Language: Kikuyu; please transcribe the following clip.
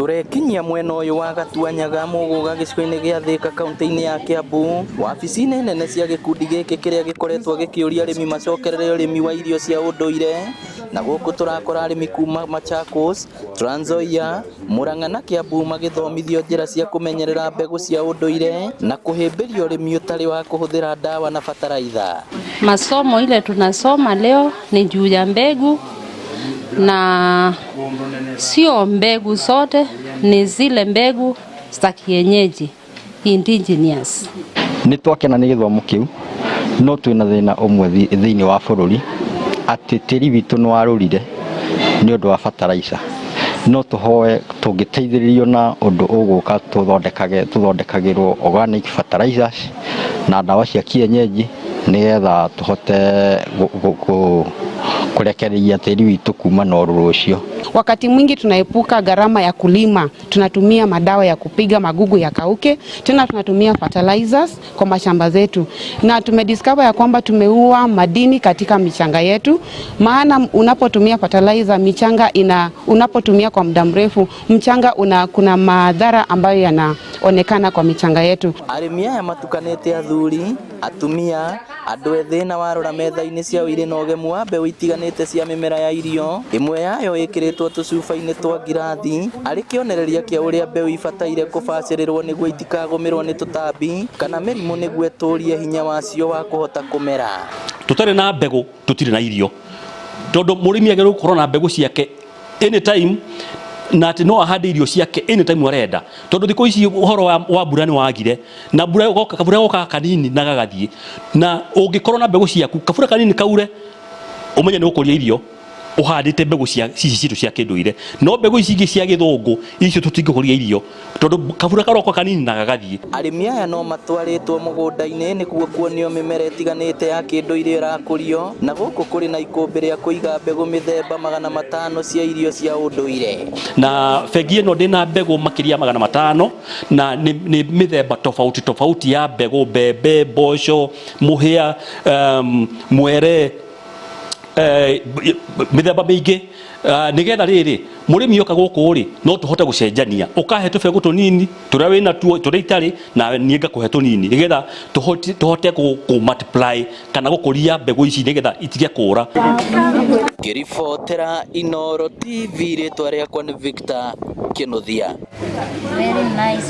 Tũrekinyia mwena ũyũ wa Gatuanyaga Mũgũga gĩcigo-inĩ gĩa Thĩka kaunti-inĩ ya Kiambu. Wabici-inĩ nene cia gĩkundi gĩkĩ kĩrĩa gĩkoretwo gĩkĩũria arĩmi macokerere ũrĩmi wa irio cia ũndũire, na gũkũ tũrakora arĩmi kuma Machakos, Trans Nzoia, Murang'a na Kiambu magĩthomithio njĩra cia kũmenyerera mbegũ cia ũndũire na kũhĩmbĩria ũrĩmi ũtarĩ wa kũhũthĩra ndawa na bataraitha. Masomo ile tunasoma leo ni juu ya mbegu na sio mbegu zote, ni zile mbegu za kienyeji, indigenous. Nĩ twakena nĩ gĩthomo kĩu, no twĩna thĩna ũmwe thĩinĩ wa bũrũri atĩ tĩri witũ nĩ warũrire nĩ ũndũ wa bataraitha. No tũhoe tũngĩteithĩrĩrio na ũndũ ũgũka tũthondekage tũthondekagĩrwo organic fertilizers na ndawa cia kienyeji nĩgetha tũhote kũrekereria tĩri witũ kuma na ũrũrũ ũcio. Wakati mwingi tunaepuka gharama ya kulima, tunatumia madawa ya kupiga magugu yakauke, tena tunatumia fertilizers kwa mashamba zetu, na tumediscover ya kwamba tumeua madini katika michanga yetu, maana unapotumia fertilizer michanga ina, unapotumia kwa muda mrefu mchanga una, kuna madhara ambayo yanaonekana kwa michanga yetu. Arĩmi aya matukanĩte athuri, atumia, andũ ethĩ na warora metha-inĩ ciao irĩ na ũgemu wa mbeũ itiganĩte cia mĩmera ya irio, ĩmwe yayo ĩkĩrĩtwo tũcuba-inĩ twa ngirathi arĩ kĩonereria kĩa ũrĩa mbeũ ibataire kũbacĩrĩrwo nĩguo itikagũmĩrwo nĩ tũtambi kana mĩrimũ nĩguo ĩtũrie hinya wacio wa kũhota kũmera. Tutarĩ na mbegũ tũtirĩ na irio, tondũ mũrĩmi agĩrĩirwo gũkorwo na mbegũ ciake anytime na atĩ no ahande irio ciake anytime arenda, tondũ thikũ ici ũhoro wa mbura nĩ wagire na mbura goka, kabura gokaga kanini na gagathiĩ, na ũngĩkorwo na mbegũ ciaku kabura kanini kaure ũmenye nĩ ũkũria irio ũhandĩte mbegũ cia ici citũ cia kĩndũire. No mbegũ ici ingĩ cia gĩthũngũ icio tũtingĩkũria irio tondũ kabura karoka kanini na gagathiĩ. Arĩmi aya no matwarĩtwo mũgũnda-inĩ nĩguo kuonio mĩmera ĩtiganĩte ya kĩndũire ĩrakũrio, na gũkũ kũrĩ na ikũmbĩ rĩa kũiga mbegũ mĩthemba 500 cia irio cia ũndũire. Na bengi ĩno ndĩna mbegũ makĩria 500 na nĩ mĩthemba tofauti tofauti ya mbegũ, mbembe, mboco, mũhĩa, mwere, mĩthemba mĩingĩ, nĩgetha rĩrĩ mũrĩmi oka gũkũ rĩ no tũhote gũcenjania, ũkahe tũbegũ tũnini tũrĩa wĩna tuo tũrĩa itarĩ na niĩ ngakũhe tũnini nĩgetha tũhote kũ multiply kana gũkũria mbegũ ici nĩgetha itige kũra. Ngĩribotera Inooro TV, rĩtwa rĩakwa nĩ Victor Kĩnuthia. Very nice.